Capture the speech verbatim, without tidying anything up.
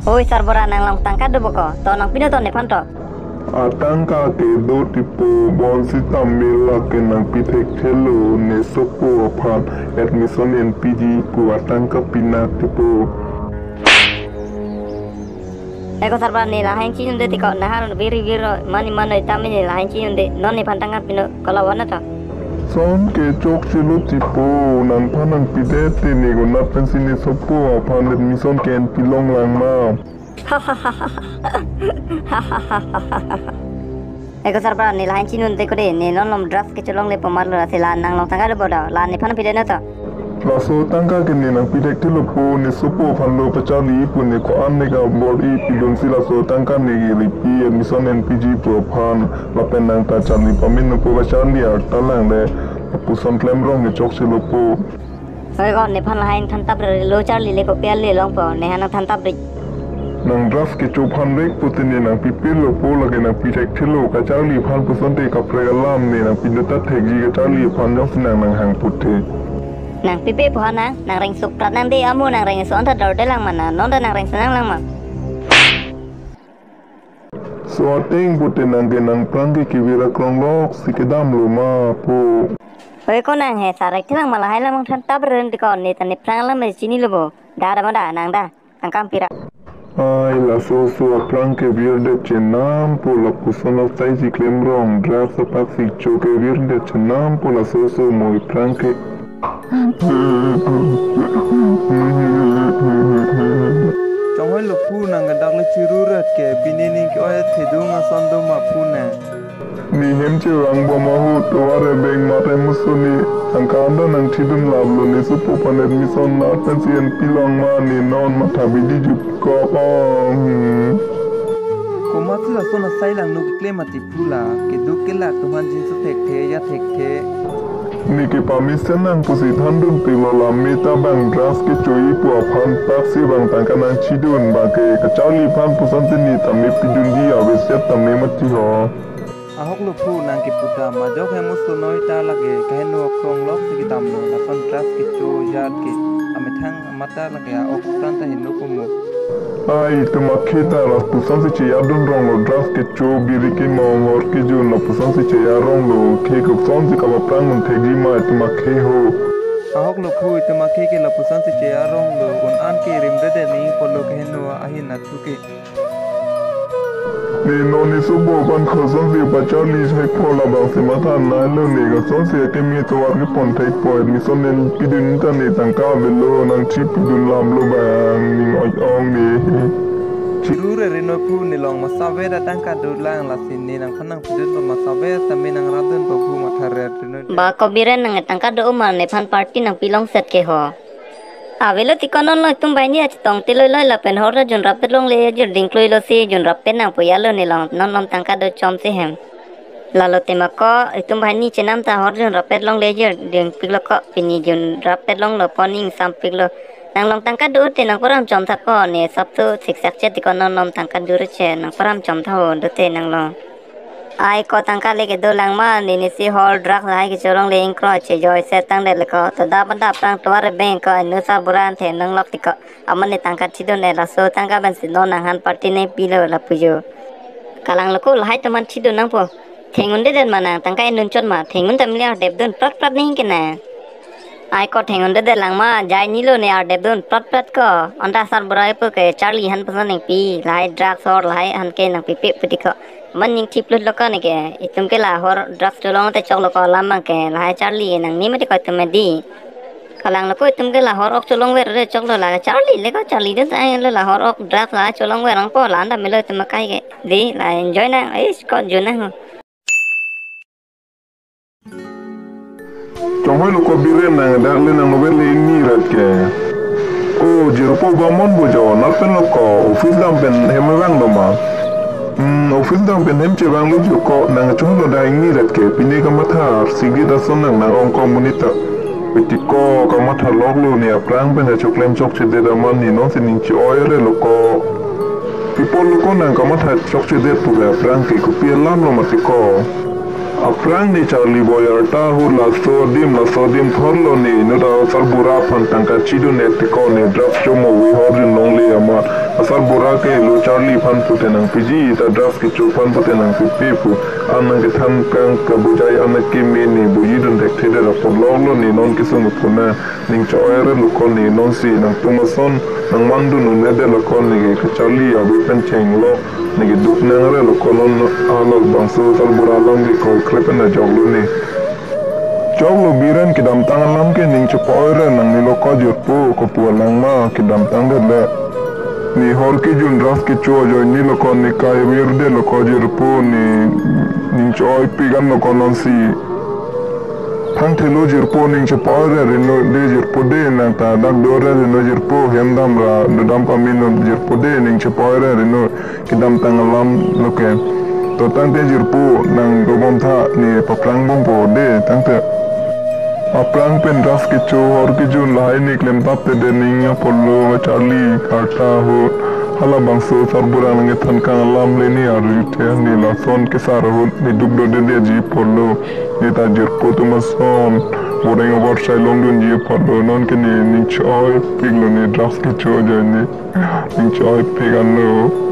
Oi, sarbura, nanglong tangka do bo ko? To nangpi non to nephan to. Atangka kedo tipo, bonsita mela ke nangpi thekthelo, ne sopo aphan admission enpiji pu atangka pinak tipo. Eko sarbura, ne lahai chinon de tiko, nahar biri biro mani mano itame ne lahai chinon de, non nephan tangka pinon, kola wana to. Son ke chokchelo tipo, nangphan nangpidet te, ne konat pensi ne sopo aphan admission ke enpilong lang ma. Eko sarbura, ne lahai chinon de ko de, ne non malom drugs kecholongle pu marlo, lasi la nanglong tangka do bo do, la nephan pidet non to. Laso tangka ke ne nangpi thekthelo po, ne sopo aphan lo pacharli pu ne ko-an ne kabor-i pidunsi laso tangka ne ke ripi admission enpiji pu aphan, lapen nang ta charli pame non po, pacharli arta lang le, lapuson klemrong ne chokchelo po. Oi ko, nephan lahai thantap re lo, charli le kopi ale longpo, nephan thantap re. Nang drugs kecho aphan rek pute ne nangpipelo po, lake nangpi thekthelo, kacharli aphan puson te kaprek alam ne nangpi non ta thekji, kacharli aphan jongsi nang nanghang pute. Nangpipe po ha nang, nangreng sukprat nang de amo, nangreng so anta dorde lang ma nang, non ta nangreng so nang lang ma. So ateng pute nang ke nangphrang ke kevir akrong loksi kedamlo ma po. Oi ko, nang he sarek thelang ma, lahai alam thantap ren tiko, ne ta nephrang alam chinilo bo. Da da ma da nang da. Angkang pira. Ai, laso so aphrang kevirdet chenam po, lapuson asai si klemrong, drugs apak si cho kevirdet chenam po, laso so mo aphrang ke. Chonghoi lo phu, nang ke dak le chiruret ke, pini ning ke-oi thedung ason do ma phu ne. Ne hem chevang bom ahut, tovar ebeng mate musuni, angkan ta nangthidun laplo, ne sopo aphan admission nat pensi enpilong ma, ne non matha bidi jup kok ong. Komatsi lason asai lang nu keklem ati phu la, keduk kelak atum aphan jinso thekthe, ya thekthe. Ne kepamesen nang pusi thandun pilo, la me ta bang drugs kecho-i pu aphan, apak si bang tangka nangchidun, bang ke kacharli aphan pusonsi ne tame pidunji, aveset tame mati ho. Ahok lo phu, nang kepu ta majok hem osonoi ta lake kaheno akrong loksi kedamlo, lason drugs kecho ajat ke amethang amat ta lake a-ok apran ta heno komo. Ai, itum akhei ta lapusonsi cheyadun ronglo, drugs kecho, biri kemong, hor kejun, lapusonsi cheyaronglo, khei kopusonsi kapaphrang un thekji ma itum akhei ho. Ahok lo phu, itum akhei ke lapusonsi cheyaronglo, un an ke rimredet ni polo kaheno ahin athu ke. Ne non ne sopo aphan kosonsi pacharli thekpo, labangsi matha nailo, ne kosonsi akeme tovar kepon thekpo, admission enpidun ta ne tangka avelo, nangchipidun laplo bang, ning oi ong ne. Chiru re reno phu, ne long masave ta tangka dolang, lasi ne nangphan nangpidun po masave, tame nangrapdun po phu matha re reno. Ba ko Biren, nang tangka do ma, nephan party nangpilongset ke ho. Avelo tiko, non lo itum banghini achetong te loiloi lapen hor ta junrap te longle, jur dingkloi lo si junrap te nangpo ya lo, ne long non malom tangka do chomsi hem. Lalo tema ko, itum banghini chenam ta hor junrap te longle, jur dingpiklo ko, pini junrap te longlo po, ning sampiklo. Nang long tangka do te nangparam chom tha ko, ne sap tu siksak che tiko, non malom tangka do re che, nangparam chom tha ho, do te nang long. Ai ko, tangka le kedo lang ma, ne ne si hor drugs lahai kecholongle ingkro chejoi se tangdet le ko, to da pada aphrang tovar ebeng ko, nu sarbura an the nang lok tiko, amat ne tangka thidun ne, laso tangka pensi non nangphan party nangpilo lapu jo. Kalang lo ko, lahai atum aphan thidun nangpo. Theng-un dedet ma nang, tangka enun chot ma, theng-un ta mili ardepdun prat prat ning ke nang. Ai ko, theng-un dedet lang ma, jai ni lo ne ardepdun prat prat ko. Anta sarbura ipu ke charli aphan puson nangpi, lahai drugs hor lahai aphan ke nangpipe pu tiko. Amat ning thiplut lo ko ne ke, itum ke la hor drugs cholong te choklo ko, alam bang ke lahai charli nangne mati ko itum di. Kalang lo ko, itum ke la hor ok cholongver re choklo, la charli le ko, charlidun ta lo, la hor ok drugs la cholongver nangpo, la anta melo itum akai ke. Di la enjoy nang, eish ko jun nang ho. Chonghoi lo ko Biren, nang dak le nang novel le ingni rat ke. O, jirpo ba mon bo jo, nat pen lo ko, office dam pen hem vanglo ma. Hmm, office dam pen hem chevanglo jo ko, nang chonghoi lo dak ingni rat ke, pine kamatha, sigit ason nang nang ong ko monit ta. Piti ko kamatha loklo, ne aphrang pen choklem chokchedet amat ne nonsi ning che-oi re lo ko. Pi apot lo ko nang kamatha chokchedet pu ke, aphrang ke kopi alam lo mati ko. Aphrang ne charli boyar ta hu, laso adim laso adim thorlo, ne inut asarbura aphan tangka chidun ne tiko, ne drugs chomo ave hor dun longle amat. Asar bura ke lo charli aphan pute nangpiji, ta drugs kecho aphan pute nangpipe pu an nangkethan kang kabujai an akeme ne bujidun thekthedet apot longlo ne non kesung kepuna ning cho-oi re lo ko ne nonsi nangtum ason nangmandun un-edet lo ko ne ke kacharli ave pen chenglok ne keduk nang re lo ko non halabangso asar bura alam ke koi kre pen ajoklo ne. Choklo biren kedamtang alam ke ning chepa-oi re nangli lo ko jirpo kopu alang ma kedamtang det le. Ne hor kejun drugs kecho ajoine lo ko ne kaivirdet lo ko jirpo ne ning cho-oipik an lo ko nonsi. Thangthelo jirpo ning chepa-oi re rino de jirpo de nang ta dak do re rino jirpo hem dam ra dodam pame non jirpo de ning chepa-oi re rino kedamtang alam lo ke. To tangte jirpo nang dobom tha ne paphrang bompo de tangte. Aphrang pen drugs kecho hor kejun lahai ne klemtap te de ning apotlo charli karta ahut halabangso asar bura nangkethan kang alam le ne arju the ne lason kesar ahut ne duk do de de ji apotlo ne ta jirpo atum ason boreng aborchai longdunji apotlo non ke ne ning cho-oipik lo ne drugs kecho ajoine ning cho-oipik an lo.